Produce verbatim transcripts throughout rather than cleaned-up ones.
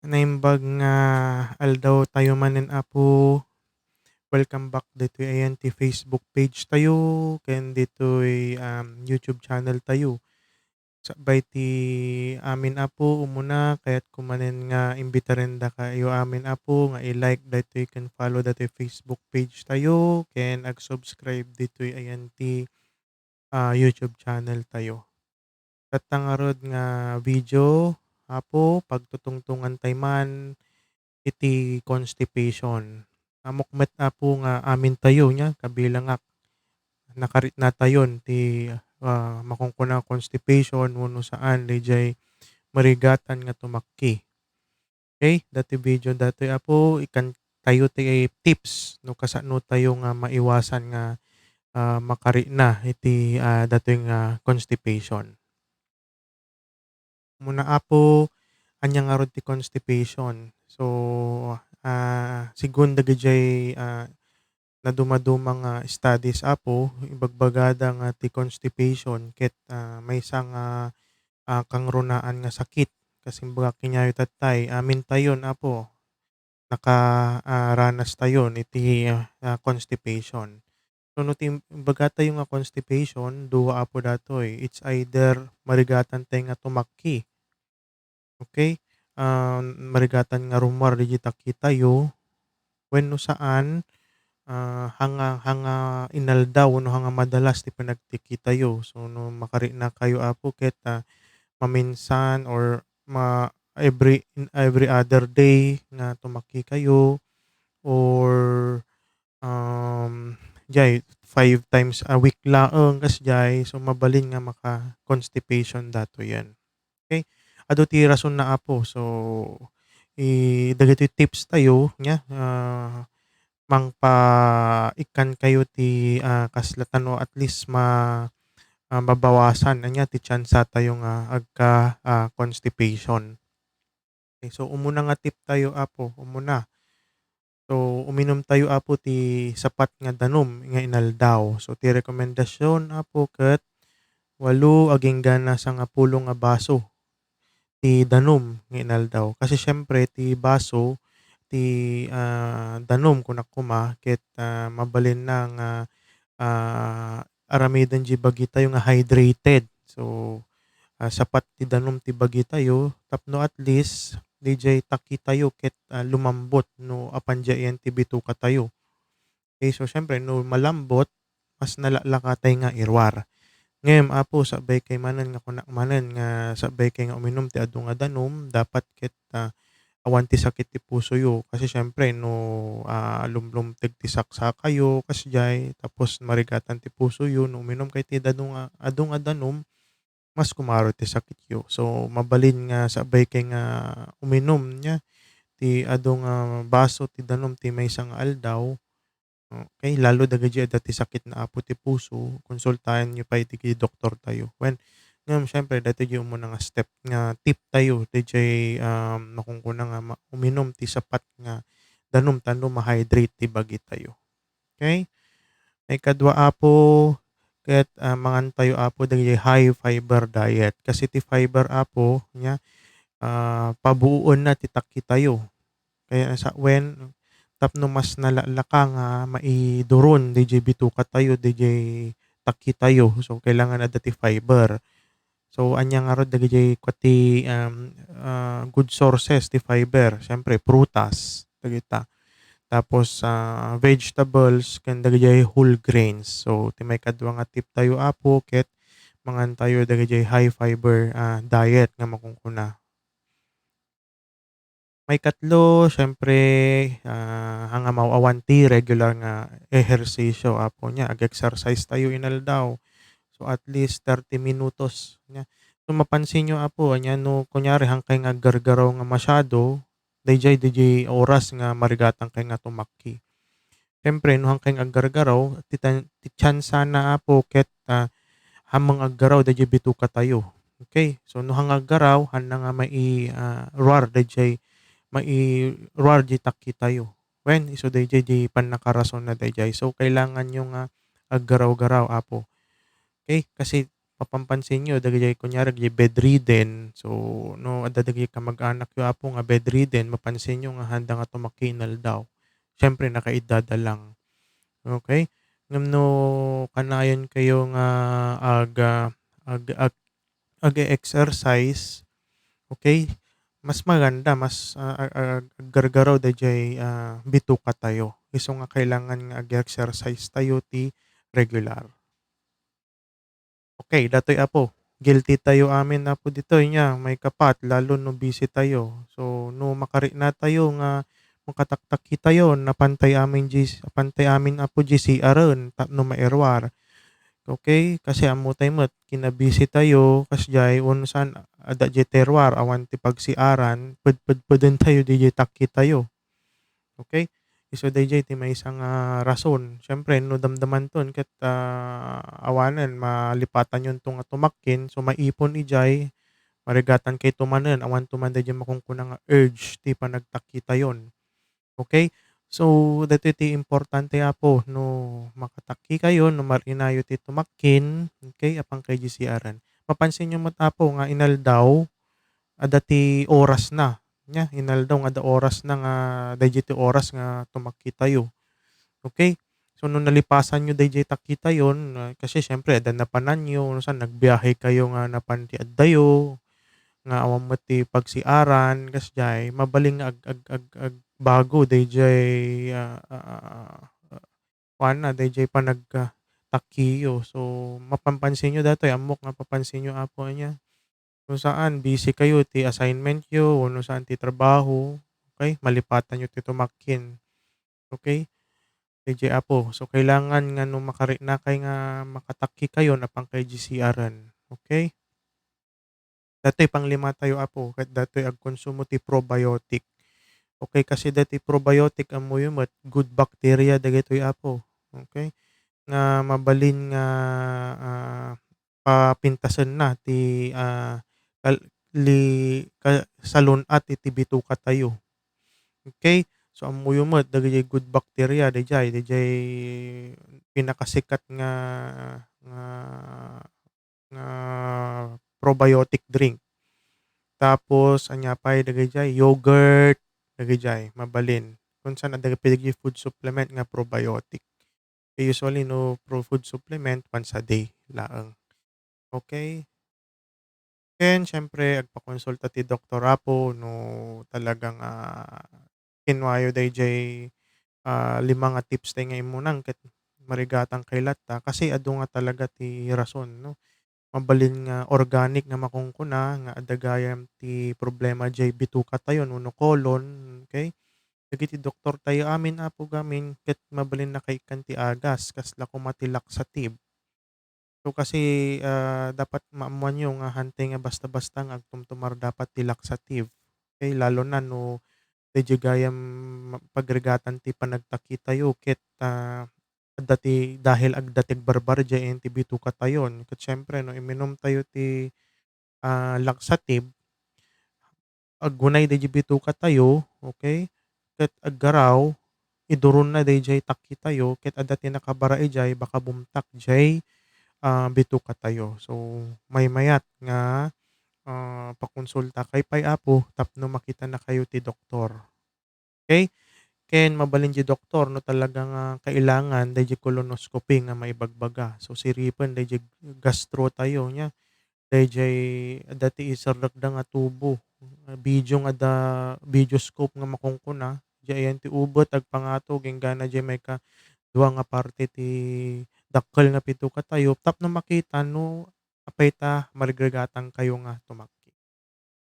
Naimbag nga aldaw tayo manen, Apo. Welcome back ditoy ayan ti Facebook page tayo ken ditoy, um, YouTube channel tayo. Sakbay ti amin, Apo, umuna, kayatko manen nga imbitarendakayo amin, Apo, nga i-like daytoy ken follow daytoy Facebook page tayo ken ag-subscribe ditoy ayan ti, ah, YouTube channel tayo. Tatta ngarud nga video, Apo, pagtutungtungantay man iti constipation. Ammok met, Apo, nga amintayo nia kabilangak, nakaritnatayon ti, ah, makunkuna constipation wenno saan, daydiay marigatan nga tumakki. Okay, dati video datoy, Apo, ikkantayo ti tips no kasano tayo nga maiwasan nga, ah, makarikna iti, ah, datoy nga constipation. Umuna, Apo, ania ngarud ti constipation? So, ah, segun dagijay, ah, nadumaduma nga studies, Apo, ibagbagada nga ti constipation ket, ah, maysa nga, ah, kangrunaan nga sakit. Kas imbagak kaniayo tattay, amintayon, Apo, naka, ah, ranas tayon iti, ah, ah, constipation. So, no ti imbagatayo nga constipation, dua, Apo, datoy. It's either marigatan tay nga tumakki. Okay? Ah, marigatan nga rummuar daydiay takki tayo. Wenno saan, ah, hanga, hanga inaldaw wenno hanga madalas ti panagtakki tayo. So, no makarikna kayo, Apo, ket, ah, maminsan or ma-, every, in every other day nga tumakki kayo or, um, jay, five times a week laeng, kasjay. So, mabalin nga maka-constipation datoyen. Okay? Adu ti rasonna, Apo. So, i-, dagitoy tips tayo, nia, ah, mangpaikkan kayo ti, ah, kasla tano at least ma-, ah, mabawasan, ania, ti tsansa tayo nga agka, ah, constipation. Okay, so umuna nga tip tayo, Apo, umuna. So, uminum tayo, Apo, ti sapat nga danum nga inaldaw. So, ti rekomendasyon, Apo, ket walo agingga na sangapulo nga baso ti danum nga inaldaw. Kasi siyempre, ti baso, ti, ah, danum, kunak koma, ket, ah, mabalinna nga, ah, aramiden ti bagitayo nga hydrated. So, ah, sapat ti danum ti bagitayo tapno at least daydiay takki tayo ket, ah, lumambot no apan diay ti bituka tayo. Okay, so siyempre no malambot, mas nalaklakatay nga iruar. Ngem, Apo, sakbaykay manen nga kunak manen nga sakbaykay nga uminum ti adu nga danum, dapat ket, ah, awan ti sakit ti pusoyo. Kasi siyempre no, ah, lumlumteg ti saksakayo, kasdiay, tapos marigatan ti pusoyo, no uminum kay ti adu nga, adu nga danum, mas kumaro ti sakityo. So, mabalin nga sakbaykay nga uminum nia ti adu nga baso ti danum ti maysa nga aldaw. Okay, lalo dagiti adda ti sakit nga apo ti puso, konsultaenyo pay dagiti doktor tayo. Wen, ngem siyempre, daytoy umuna nga step nga tip tayo, daydiay, um, makunkuna nga ma-, uminum ti sapat nga danum tapno ma-hydrate ti bagitayo. Okay? Maikadua, Apo, ket, ah, mangan tayo, Apo, dagiti high fiber diet. Kasi ti fiber, Apo, nia, ah, pabuoenna ti takki tayo. Kaya sa wen, tapno mas nalaklaka nga maiduron daydiay bituka tayo, daydiay takki tayo. So, kailangan adda ti fiber. So, ania ngarud dagiti kua ti, um, ah, good sources ti fiber? Siyempre, prutas, dagita. Tapos, ah, vegetables, ken dagiti whole grains. So, ti maikadua nga tip tayo, Apo, ket mangan tayo dagiti high fiber, ah, diet nga makunkuna. Maikatlo, siyempre, ah, haan nga maaw-awan ti regular nga ehersisyo, Apo, nia, ag-exercise tayo inaldaw. So, at least thirty minutos, nia. So, mapansinyo, Apo, ania, no, kunyari, haankay nga aggargaraw nga masyado, daydiay, daydiay oras nga marigatankay nga tumakki. Siyempre, no haankay nga aggargaraw, ti tan-, ti tsansana, Apo, ket, ah, haan nga aggaraw daydiay bituka tayo. Okay? So, no haan nga aggaraw, haanna nga mai-, ah, ruar daydiay, mairuar diay takki tayo. Wen, isu daydiay diay pannakarasonna daydiay. So, kailanganyo nga aggaraw-garaw, Apo. Okay? Kasi mapampansinyo, dagiti kunyari, dagiti bedridden. So, no adda dagiti kamag-anakyo, Apo, nga bedridden, mapansinyo nga haanda nga tumakki inaldaw. Siyempre, nakaidada lang. Okay? Ngem no kanayonkayo nga ag-, ah, ag-, ag-, ag-e-exercise, okay? Mas maganda, mas, ah, ah, ah, aggargaraw daydiay, ah, bituka tayo. Isu nga kailangan nga ag-exercise tayo ti regular. Okay, datoy, Apo. Guilty tayo amin, Apo, ditoy nia, maikapat, lalo no busy tayo. So, no makarikna tayo nga makataktakki tayo, napan tayo amin dis-, apan tayo amin, Apo, di C R-en, tapno mairuar. Okay? Kasi ammo tayo met, kinabisi tayo, kasdiay, wenno saan, adda di terruar, awan ti pagsiaran, pedpedpeden tayo, di di takki tayo. Okay? Isu daydiay ti maysa nga rason. Siyempre, no damdamanton ket, ah, awanen, malipatanyon to nga tumakkin, so maipon idiay, marigatan kay tumanen, awan tuman daydiay makunkuna nga urge ti panagtakki tayon. Okay? So, daytoy ti importante, Apo, no makatakki kayo, no marinayo ti tumakkin, okay, apan kay di C R-en. Mapansin nyo met, Apo, nga inaldaw, adda ti oras na. Nia, inaldaw nga adda oras na nga, daydiay ti oras nga tumakki tayo. Okay? So, no nalipasan nyo daydiay takki tayon, ah, kasi siyempre, adda napananyo, no saan, nagbiyahe kayo nga napan ti addayo, nga awan met ti pagsiaran, kasdiay, mabalin nga ag-, ag-, ag-, agbago daydiay, ah, ah, ah, ah, kuana, daydiay panag-, ah, takkiyo. So, mapanpansinyo datoy, ammok nga papansinyo, Apo, ania. No saan, busy kayo ti assignmentyo, wenno saan ti trabaho, okay? Malipatanyo ti tumakkin. Okay? Daydiay, Apo. So, kailangan nga no makariknakay nga makatakki kayo, napan kay di C R-en. Okay? Datoy panglima tayo, Apo, ket datoy agkonsumo ti probiotic. Okay, kasi datoy probiotic, ammoyo met, good bacteria dagitoy, Apo. Okay? Nga mabalin nga, ah, papintasenna ti, ah, kal-, li-, ka-, salun-at iti bituka tayo. Okay? So, ammoyo met, dagiti good bacteria, daydiay, daydiay pinakasikat nga, nga nga probiotic drink. Tapos, ania pay dagidiay? Yogurt, dagidiay, mabalin. Kunsan adda pay dagiti food supplement nga probiotic. Eh, usually, no, pro-, food supplement, once a day laeng. Okay? Ken, siyempre, agpakonsulta ti doktor, Apo, no talagang, ah, kinuayo daydiay, ah, lima nga tips tay nga immunang ket marigatan kay latta, kasi adu nga talaga ti rason, no? Mabalin nga organic nga makunkuna nga adda gayam ti problema diay bituka tayo wenno colon, okay? Dagiti doktor tayo amin, Apo, gamin ket mabalin nakaikkan ti agas, kasla koma ti laxative. So, kasi, ah, dapat maammoanyo nga hantay nga basta-basta nga agtumtumar dapat ti laxative. Okay, lalo na no daydiay gayam pagrigatan ti panagtakki tayo ket, ah, adda ti, dahil adda ti agbarbar diay ayan ti bituka tayon. Ket siyempre no iminum tayo ti, ah, laxative, agunay daydiay bituka tayo, okay? Ket aggaraw, iduronna daydiay takki tayo, ket adda ti nakabara idiay, baka bumtak diay, ah, bituka tayo. So, maymayat nga, ah, pakonsultakay pay, Apo, tapno makitanakayo ti doktor. Okay? Ken mabalin diay doktor no talaga nga kailangan daydiay colonoscopy nga maibagbaga. So, siripen daydiay gastro tayo, nia. Daydiay adda ti iserrekda nga tubo. Video nga da, video scope nga makunkuna. Diay ayan ti ubet, agpangatog, inggana diay maikadua nga parte ti dakkel nga bituka tayo. Tapno makita no apay ta marigrigatangkayo nga tumakki.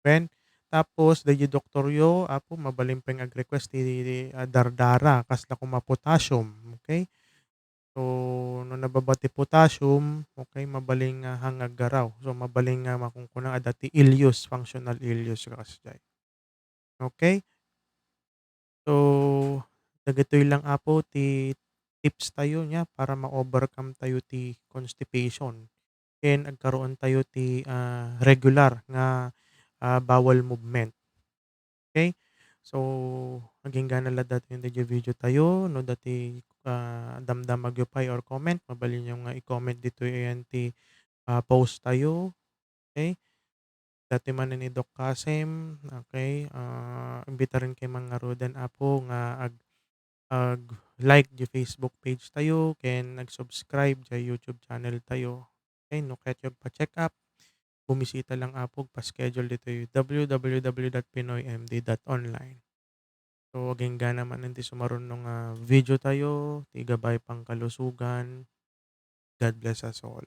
Wen, tapos daydiay doktoryo, Apo, mabalin pay nga ag-request ti, ah, dardara, kasla koma potassium, okay? So, no nababa ti potassium, okay, mabalin nga haan nga aggaraw. So, mabalin nga makunkuna adda ti ileus, functional ileus, kasdiay. Okay? So, dagitoy lang, Apo, ti tips tayo nia para ma-overcome tayo ti constipation. Ken agkaroon tayo ti, ah, regular nga, ah, bowel movement. Okay? So, agingga na la daytoy daydiay video tayo, no, daytoy, ah, damdamagyo pay or comment, mabalinyo nga i-comment ditoy ayan ti ah, post tayo. Okay? Dati manen ni Doc Kasem, okay? Ah, imbitarenkayo man ngaruden, Apo, nga ag-, ag-like di Facebook page tayo, ken ag-subscribe di YouTube channel tayo. Okay? No kayayo agpa-check up, bumisita lang, Apo, agpa-schedule ditoy w w w dot pinoy m d dot online. So, agingga na manen ti sumaruno nga video tayo, ti Gabay Pangkalusugan. God bless us all.